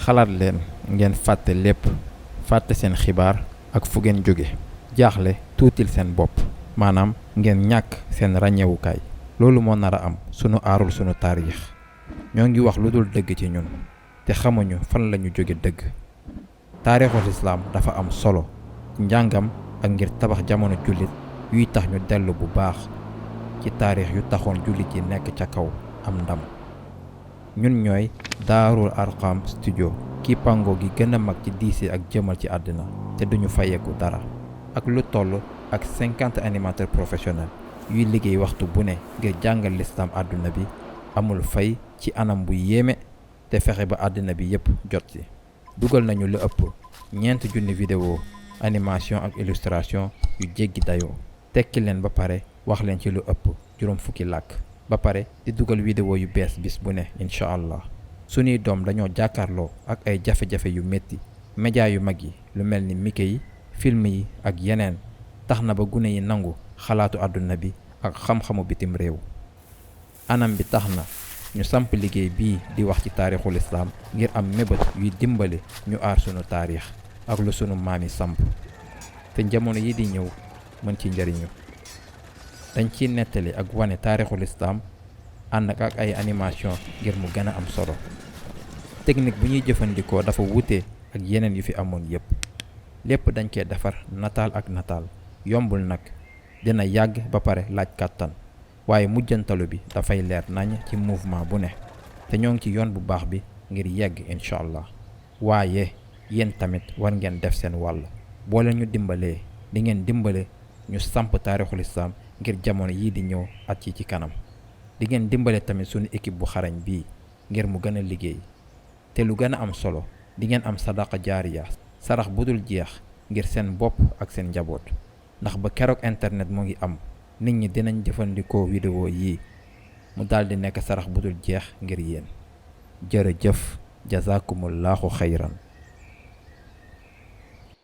xalaat leen ngeen fàtte lépp, fàtte seen xibaar ak fu ngeen jóge, jaaxle tuutil seen bopp, maanaam ngeen ñàkk seen ràññewukaay. loolu moo nar a am sunu aarul sunu taarix. ñoo ngi wax lu dul dëgg ci ñun te xamuñu fan lañu jóge dëgg. taarixul islaam dafa am solo ci njàngam ak ngir tabax jamono jullit yuy tax ñu dellu bu baax ci taarix yu taxoon jullit yi nekk ca kaw am ndam. ñun ñooy Daarul Arqam studio, kippaango gi gën a mag ci diise ak jëmal ci àddina te duñu fayeeku dara, ak lu toll ak 50 animateurs professionnels yuy liggéey waxtu bu ne ngir jàngal lislaam àdduna bi amul fay ci anam bu yéeme te fexe ba àddina bi yépp jot ci. dugal nañu lu ëpp 4,000 vidéo animation ak illustration yu jéggi dayoo, tekki leen ba pare wax leen ci lu ëpp juróom fukki làkk, ba pare di dugal vidéo yu bees bis bu ne incha allah. sunuy doom dañoo jàkkaarloo ak ay jafe-jafe yu metti. média yu mag yi lu mel ni mike yi, film yi ak yeneen tax na ba gune yi nangu xalaatu àdduna bi ak xam-xamu bitim réew. anam bi tax na ñu samp liggéey bii di wax ci taarixul islaam ngir am mébét yuy dimbali ñu aar sunu taarix ak lu sunu maam yi samp te jamono yi di ñëw mën ci njariñu. dañ ciy nettali ak wane taarixul islaam ànd ak ay animation ngir mu gën a am solo. technique bu ñuy jëfandikoo dafa wuute ak yeneen yu fi amoon yépp. lépp dañ koy defar nataal ak nataal. yombul nag, dina yàgg ba pare laaj kàttan, waaye mujjantalu bi dafay leer nañ ci mouvement bu ne te ñoo ngi ci yoon bu baax bi ngir yegg incha allah. waaye yéen tamit war ngeen def seen wàll. boo leen ñu dimbalee di ngeen dimbale ñu samp taarixul islaam ngir jamono yii di ñëw at yi ci kanam. di ngeen dimbale tamit sunu équipe bu xarañ bii ngir mu gën a liggéey. te lu gën a am solo, di ngeen am sadaqa jaariya, sarax bu dul jeex ngir seen bopp ak seen njaboot. ndax ba keroog internet mu ngi am, nit ñi dinañ jëfandikoo vidéo yii mu daldi nekk sarax bu dul jeex ngir yéen. jërëjëf, jazakumullahu xayran.